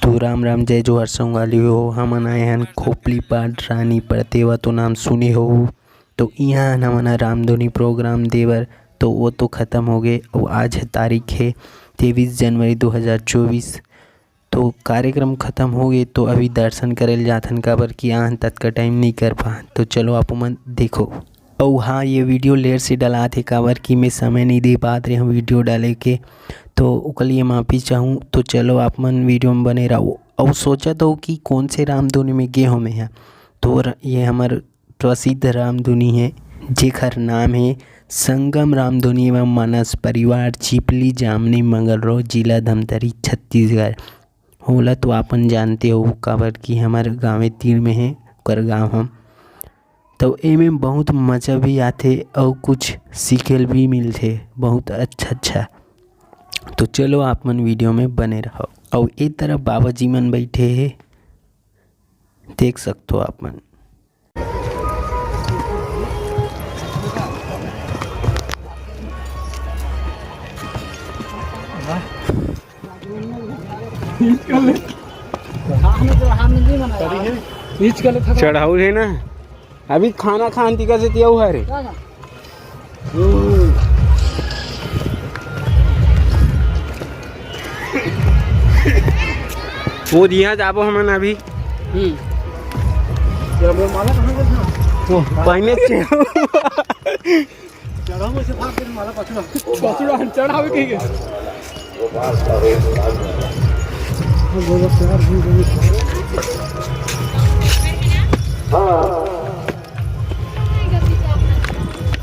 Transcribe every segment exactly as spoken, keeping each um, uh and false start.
तो राम राम, जय जोहार संगवारी हो। हमन आए हन खोपली पाट रानी परतेवा, तो नाम सुने हो। तो इहाँ हमन ह रामधुनी प्रोग्राम दे बर, तो वो तो खत्म हो गए। अउ आज ह तारीख है तेईस जनवरी दो हज़ार चौबीस। तो कार्यक्रम खत्म हो गए, तो अभी दर्शन करे ल जाथन, काबर कि आन ततका टाइम नहीं कर पा। तो चलो आप मन देखो। अउ हाँ, ये वीडियो लेट से डलात हे, काबर कि मैं समय नहीं दे पात रहे हूँ वीडियो डाले के, तो ओकर लिए माफ़ी चाहूँ। तो चलो आप मन वीडियो में बने रहो। अउ सोचत हो कि कौन से रामधुनी में गे हो मैं ह, तो र-, ये हमर प्रसिद्ध रामधुनी है, जेखर नाम है संगम रामधुनी एवं मानस परिवार, चिपली, जामनी, मंगलरो, जिला धमतरी, छत्तीसगढ़। ओला तो आपन जानते हो, काबर कि हमर गाँवे तीर में है, ओकर गाँव हम। तो एमे बहुत मजा भी आथे अउ कुछ सीखे ल भी मिलथे, बहुत अच्छा अच्छा। तो चलो आप मन वीडियो में बने रहो। अउ ए तरफ बाबा जी मन बैठे हे, देख सकथो आप मन। चढ़ाऊ है ना, अभी खाना खान तिका से तिया हुआ रे। वो दिया जाबो हमन अभी। हम्म। वो पहले से चढ़ाऊ से भाग के माला पछुआ। पछुआ चढ़ावे के।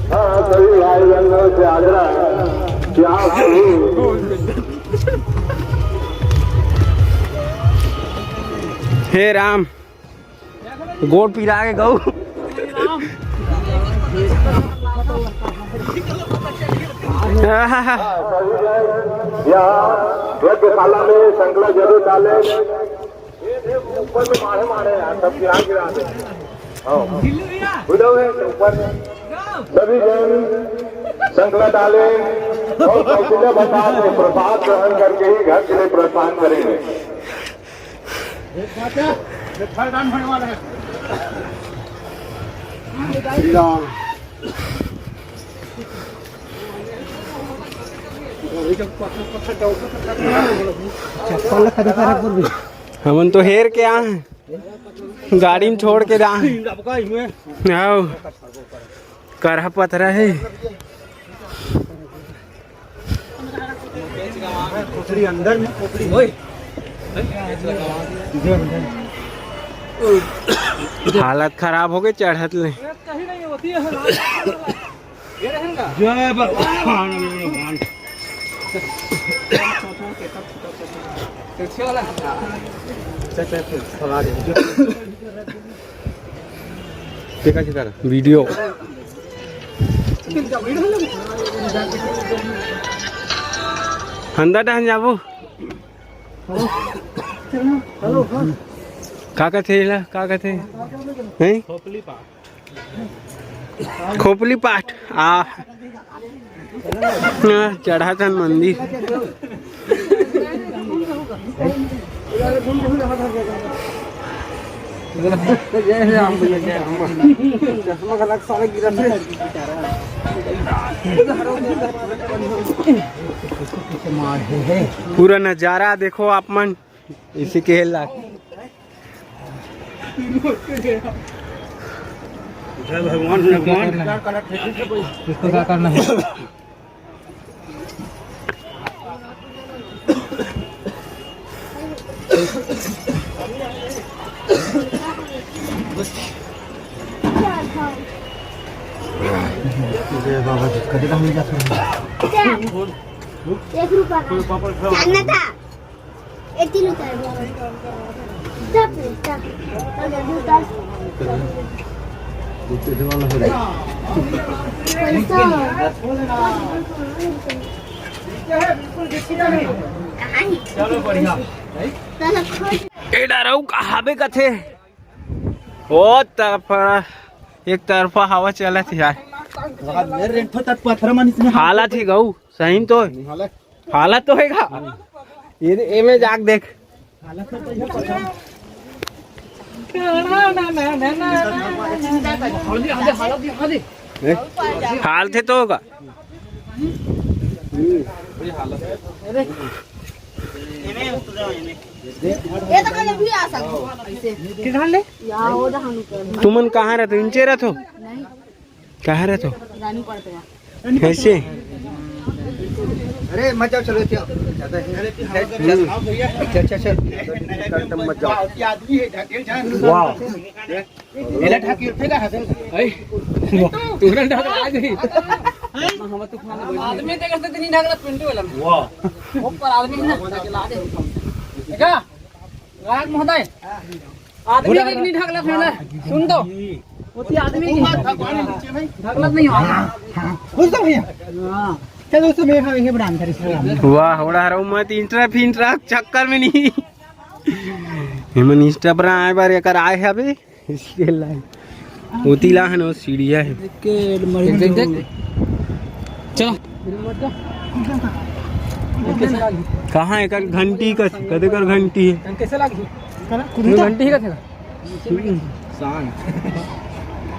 हाँ, सभी भाई बहनों से आग्रह है कि आप सभी हे राम, गोड़ पिरा के गऊ। यहाँ यज्ञशाला में संकला जरूर डाले। ऊपर में मारे मारे यार, सब गिरा गिरा दे। हाँ। बुझाओ है ऊपर में। सभी जन संकला डाले और कौशल्या भंडार में प्रसाद ग्रहण करके ही घर के लिए प्रस्थान करेंगे। श्री राम। चप्पल ला कदे करे बोलबे? हमन तो हेर के आ, गाड़ी में छोड़ के आ। आओ, करहा पथरा है। खोपड़ी अंदर में, खोपड़ी। हालत खराब हो गई चढ़त ले। जय भगवान, भगवान। चल, चल, चल, सवार है। वीडियो। अंदर डहन जाबो। का कथे एला? का कथे? हैं? खोपली पाठ। आ। चढ़ाथन मंदिर। पूरा नजारा देखो आप मन, इसी के ला। जय भगवान, भगवान। इसको क्या करना है? जय बाबा जी, कदे का मिल जाता है? एक रुपया का। जानना था। ए, तीन उतार दो। टप, टप। उतार दो, उतार। पैसा। कहाँ है? चलो, बढ़िया। चलो, खोज। ए डरऊ कहाबे कथे? ओ तरफ एक तरफा हवा चलत हे यार। हालत हे गऊ, सही तो हे। हालत तो हे गा। ये दे, एमे जाके देख। हाल थे तो होगा। ये तो कहीं भी आ सकते हो। ऐसे। किधर ले? यहाँ हो जहाँ ऊपर। तुमन कहाँ रहते हो? इंचे रहते हो? नहीं। कहाँ रहते हो? रानी पड़ते हैं। ऐसे? अरे मत जाओ, चलो, चलो। ज्यादा है। अच्छा, अच्छा, अच्छा। मत जाओ। वाह। एला ढाकी फेंका हसन। ऐ, तोरा ढाक आ गई। हम तूफान में आदमी देख सकते नहीं ढाकला पिंटू वाला में। वाह। ऊपर आदमी ना ढाकला दे। देखा? राग महोदय। आदमी देख नहीं ढाकला फेंका। सुन तो। वो ती आदमी की ढाकला नहीं हो। खुश तो भैया। हाँ। चलो, उसमें हम ये ब्रांड करें, इसमें ब्रांड। वाह, होड़ा हरऊ मत इंट्रा फिंट्रा चक्कर में नहीं। एमन इंस्टा पर आए बार एकर आए हवे। इसके लाइन ओती ला हन, वो सीढ़िया है। देख, देख, देख। चलो। कहाँ एकर घंटी का, कदे कर घंटी है? कैसे लागी? ये घंटी का थे? शांत।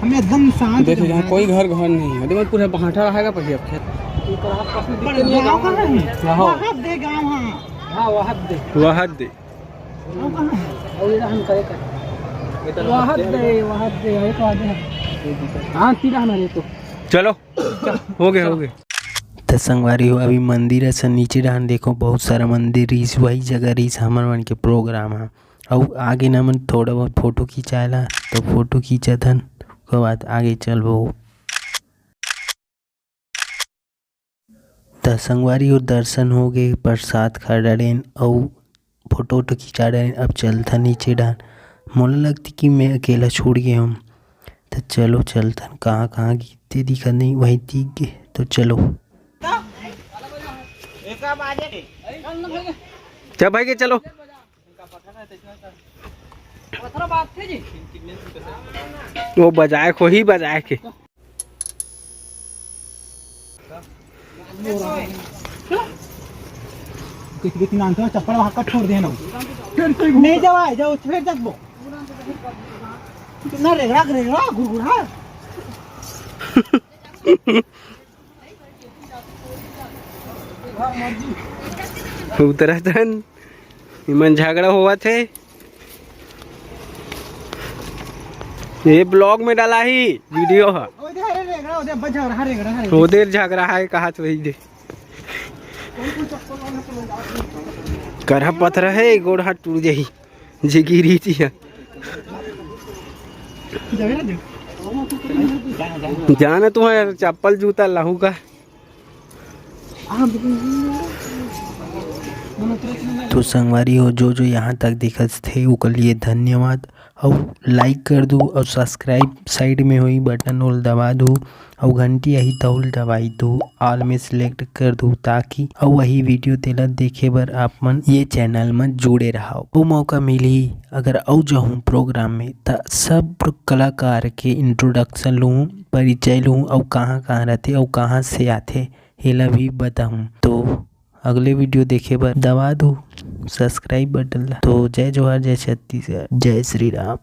हम एकदम शांत देखो, जंगल यहाँ है। कोई घर, घर नहीं है। देखो, पूरा भाटा रहेगा पहले अब खेत। पर गाँव का नहीं। रहो। वहाँ दे गाँव, हाँ। हाँ, वहाँ दे। वहाँ दे। गाँव कहाँ है? और ये हम करे कर। वहाँ दे, वहाँ दे, और तो आगे है। हाँ, सीधा हमारे तो। चलो, हो गए, हो गए। त संगवारी हो, अभी मंदिर असन नीचे डहान देखो, बहुत सारा मंदिर रहिस, वही जगह रहिस हमर मन के प्रोग्राम ह। अउ आगे न मन थोड़ा बहुत फोटो खिंचाएला, तो फोटो खींचत हन, ओकर बाद आगे चलबो। त संगवारी हो, दर्शन हो गे, प्रसाद खा डारेन अउ फोटो वोटो खिंचा डारेन। अब चलथन नीचे डहान। मोला लगथे कि मैं अकेला छूट गे हूँ। त चलो चलथन, कहाँ कहाँ गे ते दिखत नहीं, वही दिख गे। तो चलो। चल भाई के चलो। वो बजाए को ही बजाए के। कुछ भी नाम से चप्पल वहाँ का छोड़ देना। नहीं जावा, जाओ, फिर तक वो। कितना रेगड़ा, रेगड़ा, गुड़गुड़ा। उतरत हन, इमन झगड़ा होवत हे। ये ब्लॉग में डाला ही वीडियो ह। ओदे हरे रेगड़ा, ओदे बजा रहा रेगड़ा, हरे। ओदे झगड़ा है, कहा तो वही दे। करहा पथरा है, गोड़ हाथ टूट जाही। जे गिरी थी है। जाना तुम्हारा चप्पल जूता लाहू का। तो संगवारी हो, जो जो यहाँ तक देखत थे, ओकर लिए धन्यवाद। अउ लाइक कर दू अउ सब्सक्राइब साइड में होई बटन ओल दबा दू, अउ घंटी आही तउल दबाई दू, ऑल में सिलेक्ट कर दू, ताकि अउ वही वीडियो तेला देखे बर आप मन ये चैनल में जुड़े रहव। वो मौका मिली अगर अउ जाहूँ प्रोग्राम में, त सब कलाकार के इंट्रोडक्शन लूँ, परिचय लूँ, अउ कहाँ कहाँ रहते अउ कहाँ से आते, एला भी बताहूँ। तो अगले वीडियो देखे बर दबा दू सब्सक्राइब बटन ला। तो जय जोहार, जय छत्तीसगढ़, जय श्री राम।